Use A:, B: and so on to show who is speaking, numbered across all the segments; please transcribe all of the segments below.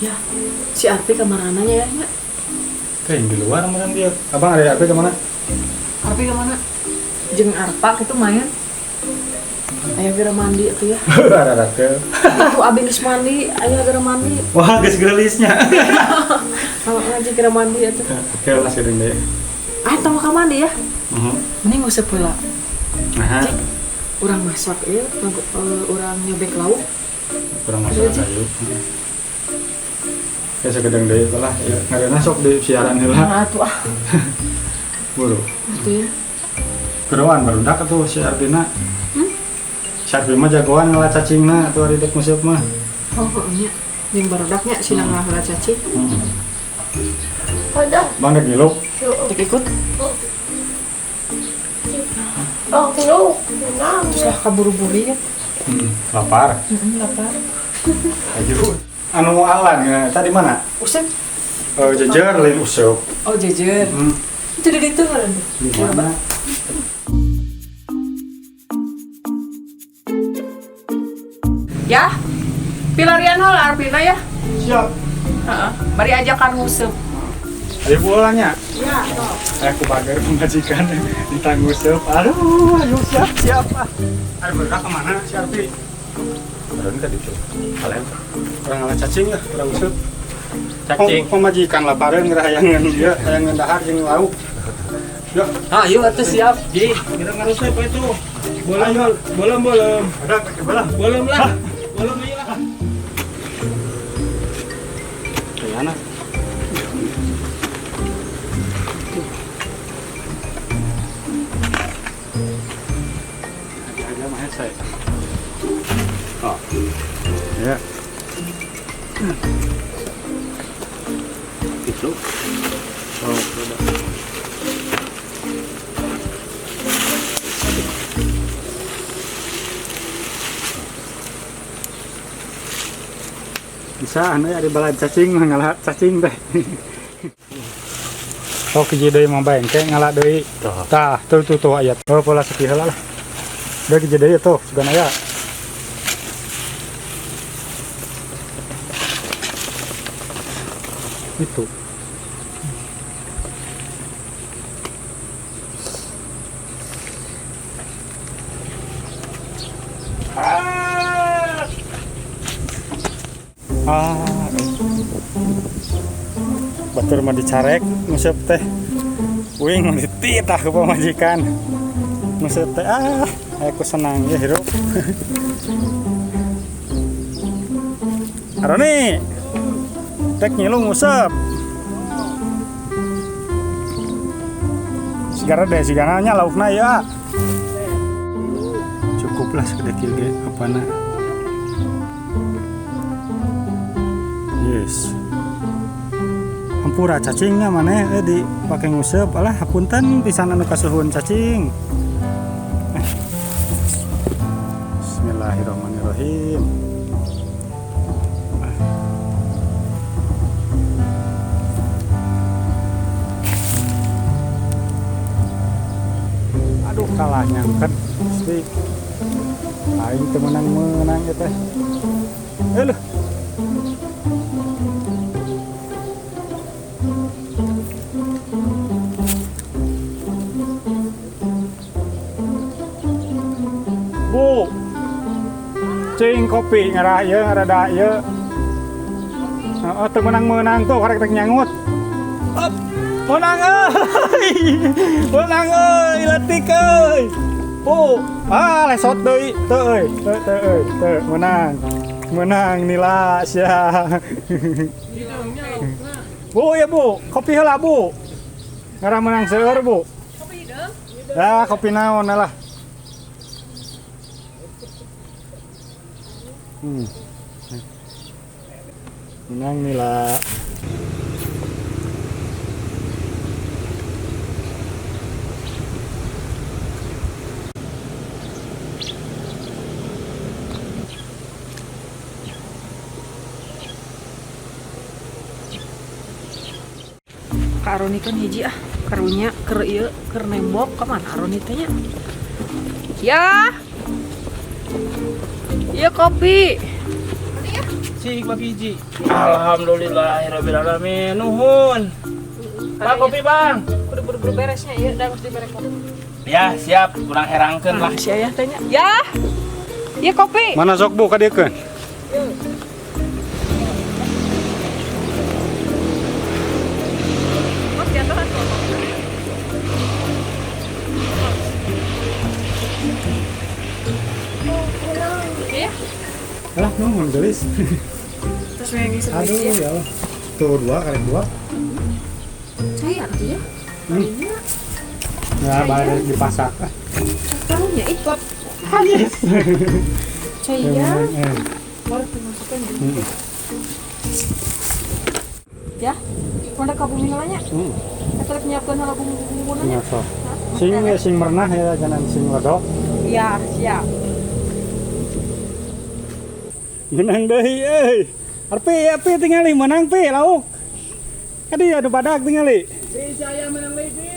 A: Ya, si Arpi kemana ya? Nya?
B: Teh di luar meureun dia. Abang ada Arpi kemana?
A: Arpi kemana? Jeung Arpa gitu main. Aya geura mandi atuh ya.
B: Rarake.
A: Itu abi geus mandi, aya geura mandi.
B: Wah, geus geulisnya.
A: Kalau ngaji geura mandi atuh.
B: Oke lah seudeung deui.
A: Ah, tong ka mandi ya.
B: Heeh.
A: Mending nguseup heula.
B: Nah,
A: Cek. Urang masak ieu, urang nyobek lauk.
B: kurang masalah ayo. Ya sakedeung deui lah, ya ngareuna sok di siaran heula.
A: Nah, atuh ah.
B: Buru.
A: Atuh ya.
B: Geroan barudak atuh si Arpina. Si Arpi mah jagoan ngala cacingna atuh ari dek nguseup mah.
A: Oh, nya. Jeung barudaknya sina ngala cacing.
C: Ada.
B: Bang dek ngilup.
A: Dek ikut.
C: Oh, lu. Menang.
A: Terus lah kaburu-buru ya.
B: Lapar.
A: Heeh, lapar.
B: Ayo. Anu alan ya, tadi mana?
A: Usep.
B: Oh, jejer lain useup.
A: Oh, jejer. Itu di ditu ngaran.
B: Di mana?
A: Ya. Pilarian heula Arpina ya.
B: Siap.
A: Heeh. Bari ajakan nguseup.
B: Ayo bolanya.
A: Ya, sok.
B: Aku bager pemajikan ditangguh seup. Aduh, ayo siap siap ah. Ayo bergerak kemana si Arpi?
D: Baru tadi tuh. Kalian
B: Kurang ngalah cacing lah, kurang useup.
D: cacing.
B: Pemajikan lapareun ngerayangan dia, hayangan dahar jeung lauk. Ya,
D: Ah, ayo atuh siap. Ji.
E: Kita ngarusep itu. Bolem, bolem, bolem.
B: ada pakai bola.
E: Bolem lah. Bolem aja lah.
B: Kayaknya. Aja mah saya. Oh. Ya.
D: Itu.
B: Oh, coba. Bisa anu ada balad cacing mah ngalah cacing teh. Oh, hiji deui mah bae engke ngalah deui. Tah, tuh tuh tuh aya. Oh, pola sepi heula lah. Deui hiji deui tuh, sugan aya. Itu. Ah, batur mah dicarek nguseup teh. Uing mah dititah ku pamajikan. Nguseup teh ah, aku senang ya hirup. Aroni. Tek ngilu nguseup. Sigara deh, sigara nya laukna ya. Cukuplah segede kieu ge apana. Yes. Hampura cacingnya maneh dipake nguseup alah hapunten pisan anu kasuhun cacing. Bismillahirrahmanirrahim. Aduh kalah nyangket pasti aing teu menang-menang ieu teh. Leuh. Bu, cing kopi ngarah ieu ngarada ieu. Heeh, teu menang-menang tuh karek rek nyangut. Up, menang euy. Menang euy, leutik euy. Bu, ah lesot deui, teu euy, teu teu euy, teu menang. Menang nila sia. Bu ya Bu, kopi heula Bu. Ngarah menang seueur Bu.
A: Kopi hideung.
B: Ya, kopi naon lah. Menang nila.
A: Kak Aroni kan hiji ah, karunya keur ieu keur nembok ka mana Aroni teh nya? Ya. Iya kopi.
E: Cik bagi hiji. Alhamdulillahirabbil alamin. Nuhun. Bang, kopi, Bang.
A: Kudu buru-buru beresnya ya, udah harus dibere kopi.
E: Ya, siap. Kurang herangkeun lah.
A: Si ayah tanya. Ya. Ya kopi.
B: Mana sok Bu kadiekeun?
A: Mas jatuh atuh. Iya.
B: Alah, nuhun gelis.
A: Terus yang ngisi
B: Aduh, ya Allah. Tuh dua kali dua.
A: Saya tuh ya.
B: Ya, balik dipasak. Ah.
A: Tahunya ikut.
B: Yes.
A: Saya
B: Eh,
A: baru dimasukin. Ya. Mana ka bumi heula nya? Eta rek nyiapkeun heula bumbu-bumbuna nya.
B: Nya sok. Sing ya sing merenah ya jangan sing ledok.
A: Ya, siap.
B: Menang deui euy. Arpi, Arpi tingali menang pi lauk. Kadi anu badak tingali.
E: Saya menang lagi.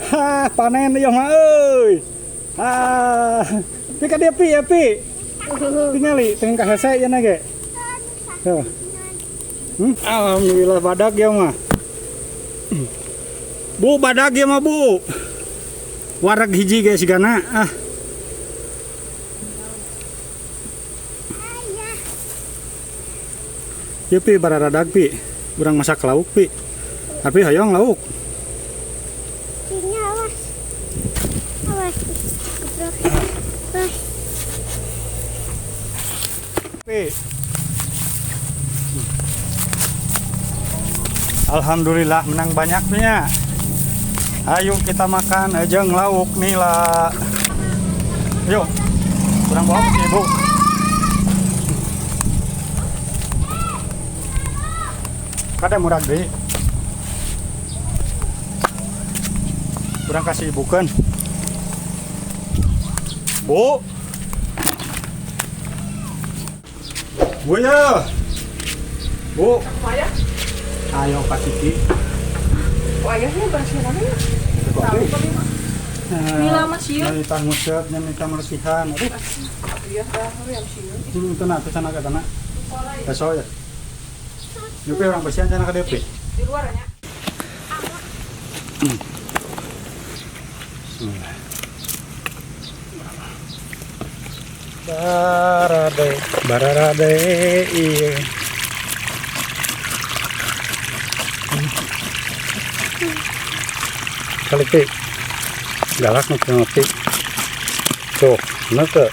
B: Hah, panen ieu mah euy. Ah, pi ka dieu pi, ya pi. Tingali tengah ka hese ieu na ge. Tuh. Alhamdulillah badak ya mah. Bu, badak ya mah Bu. Wareg hiji ge sigana. Ah. Ieu pi bararadag pi. Urang masak lauk pi. Tapi hoyong lauk.
C: Sini awas. Awas. Gebrok. Awas.
B: Pi. Alhamdulillah menang banyaknya. Ayo kita makan aja lauk nila. Yuk, kurang bawa sih Bu. Kada murah deh. Kurang kasih ibukan. Bu. Bu ya. Bu.
A: Ayah,
B: Ayo Pak Kiki.
A: oh ayahnya berhasil namanya. Tahu kopi mah. Nila mah sieun.
B: Nyamita nguseup, nyamita meresihan. Aduh,
A: Iya, dah hoream sieun.
B: itu na, sana ke tanah. Besok ya. Yupi orang bersihan sana ke DP.
A: Di luar nya.
B: Bismillah. Barade, bararade, iya. Kali pi, galak nih ngerti. Tuh, bener tuh.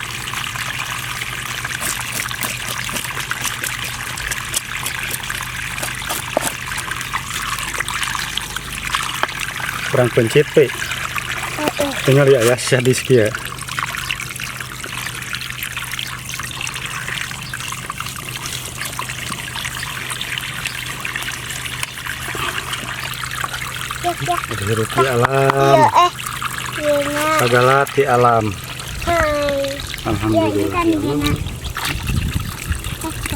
B: Kurang pencit pi. Tinggal ya ya sadis ya.
C: Ya, ya.
B: Hirup di alam,
C: Ya, eh. Ya,
B: segala di alam.
C: Hai.
B: Alhamdulillah.
C: Ya,
B: Ya
C: ini
B: Allah.
C: kan gini. Eh,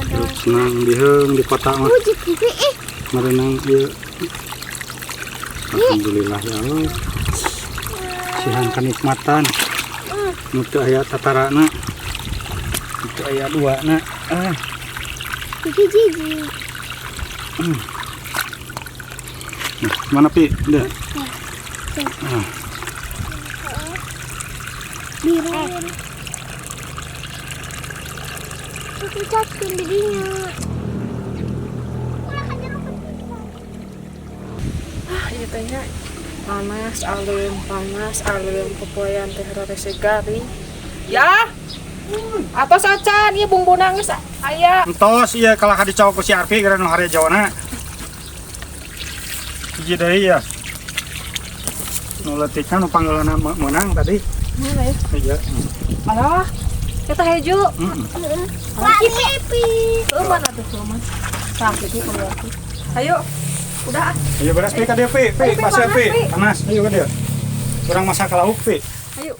B: Hirup senang diheung di kota mah.
C: Wujud pipi ih.
B: Merenang ieu. Alhamdulillah ya Allah. Sihan kenikmatan. Nu teu aya tatarana. Nu teu aya duana. Ah,
C: Gigi gigi.
B: Nah, mana pi? Udah. Ah,
C: Biru. Aku catin dirinya.
A: Ah, ieu teh nya panas aleum popoean teh rarese garing. Ya. Atos acan ieu bumbuna geus aya.
B: Entos ieu kalah ka dicawak ku si Arfi gara nu harejona. Hiji deui ya. Nu leutikna nu panggeulana meunang tadi.
A: Mana ya?
B: Iya.
A: Alah, eta hejo.
B: Heeh.
C: Lagi pipi.
A: Heuh mana tuh mana? Tah kitu keluar. Ayo. Udah ah.
B: Ayo beres pi ka dieu pi, pi
A: Ayo, Pi,
B: pasir
A: panas,
B: pi.
A: Pi.
B: Panas, ayo ka dieu. Urang masak lauk pi.
A: Ayo.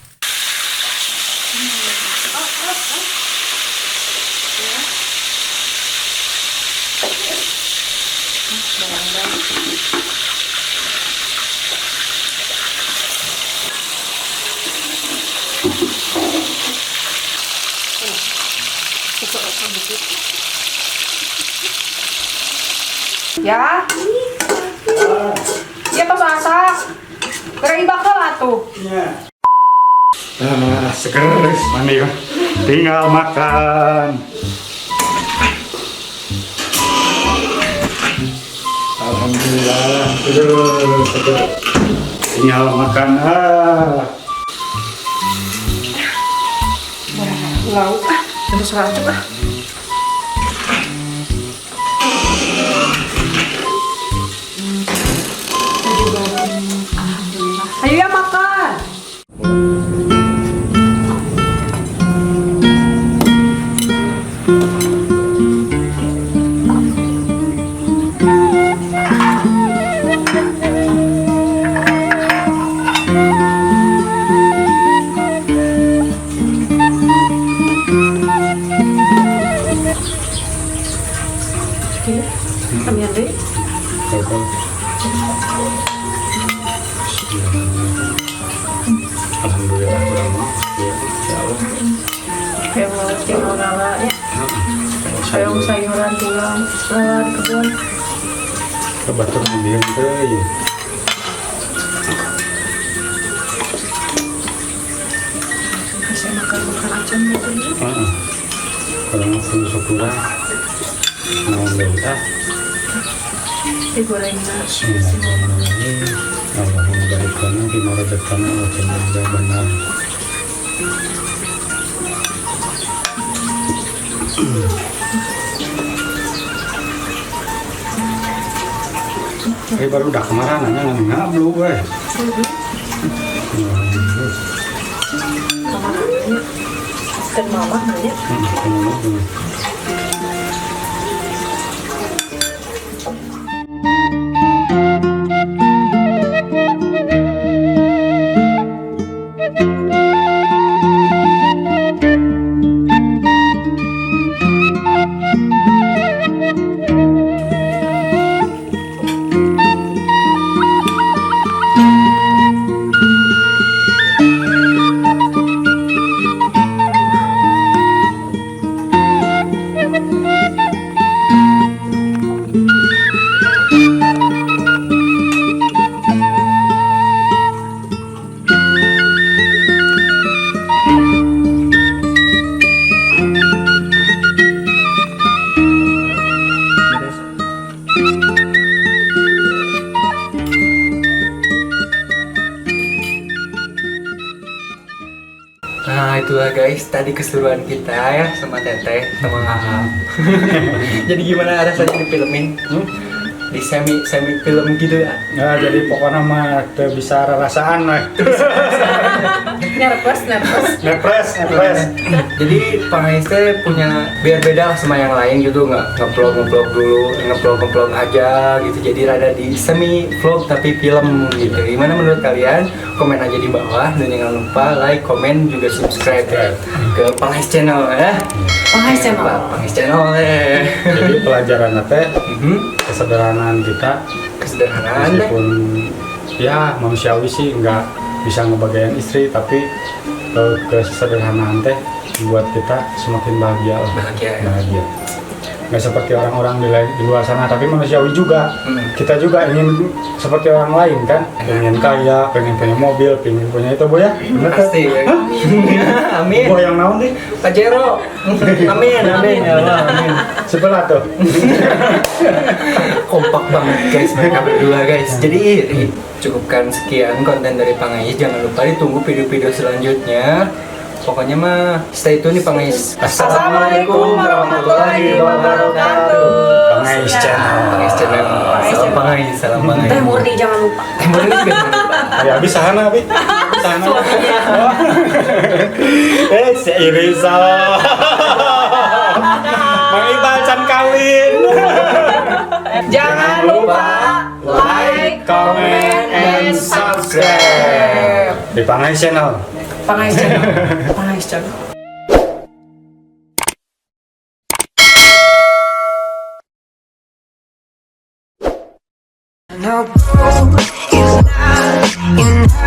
A: Ya. Iya tos asak. Geura ibak heula atuh.
B: Ah, seger mandi mah. Tinggal makan. Alhamdulillah, seger, seger. Tinggal makan. Ah.
A: Lauk ah, terus racun ah. Alhamdulillah. Ayo ya makan. Kamian deui.
B: Alhamdulillah urang mah. Ya, ya Allah.
A: Kayak mau tinggal ngala ya. Sayur sayuran tulang ngala di kebun.
B: Kebatur dieun teh.
A: Saya makan makan acan gitu ya.
B: Heeh. Kalau mah kudu syukuran. Naon deui ah.
A: Digorengna.
B: Bismillahirrahmanirrahim. Allahumma barik lana fima razaqtana wa qina adzabannar. Eh baru udah kemarin nanya ngablu we.
A: Kemana? Ke mama nanya.
D: Nah itulah guys, tadi keseruan kita ya sama Teteh, sama Aa. Jadi gimana rasanya di filmin?
B: Hmm?
D: Di semi semi film gitu ya?
B: Ya, jadi pokoknya mah teu bisa rarasaan we.
A: Nervous, nervous.
B: Nepres, nepres.
D: Jadi Pangais teh punya biar beda lah sama yang lain gitu, nggak ngevlog ngevlog dulu, ngevlog ngevlog aja gitu. Jadi rada di semi vlog tapi film gitu. Gimana menurut kalian? Komen aja di bawah dan jangan lupa like, komen, juga subscribe ya ke Pangais Channel ya.
A: Pangais Channel.
D: Pangais Channel ya.
B: Jadi pelajaran teh kesederhanaan kita,
D: Kesederhanaan deh.
B: meskipun ya manusiawi sih nggak bisa ngebagian istri, tapi kesederhanaan teh membuat kita semakin bahagia lah.
D: Bahagia, ya.
B: Bahagia. Nggak seperti orang-orang di luar sana, tapi manusiawi juga. Kita juga ingin seperti orang lain kan, pengen kaya, pengen punya mobil, pengen punya itu, Bu ya. Bener kan?
D: Pasti ya. Amin.
B: Bu yang naon nih?
D: Pajero. Amin, amin ya Allah, amin.
B: Sebelah tuh.
D: Kompak banget guys mereka berdua guys. Jadi cukupkan sekian konten dari Pangais. Jangan lupa ditunggu video-video selanjutnya. Pokoknya mah stay tune di Pangais.
A: Assalamualaikum warahmatullahi wabarakatuh.
B: Pangais Channel.
D: Pangais Channel. Salam Pangais, salam Pangais.
A: Teh murni jangan lupa.
D: Teh murni juga jangan lupa.
B: Ya, habis sahana, Abi. Sahana. Eh, si Irisa. Mang Iqbal can kawin.
A: Jangan lupa like,
B: comment, and subscribe. Di Pangais Channel.
A: Pangais Channel. Pangais Channel.
F: No, is not enough.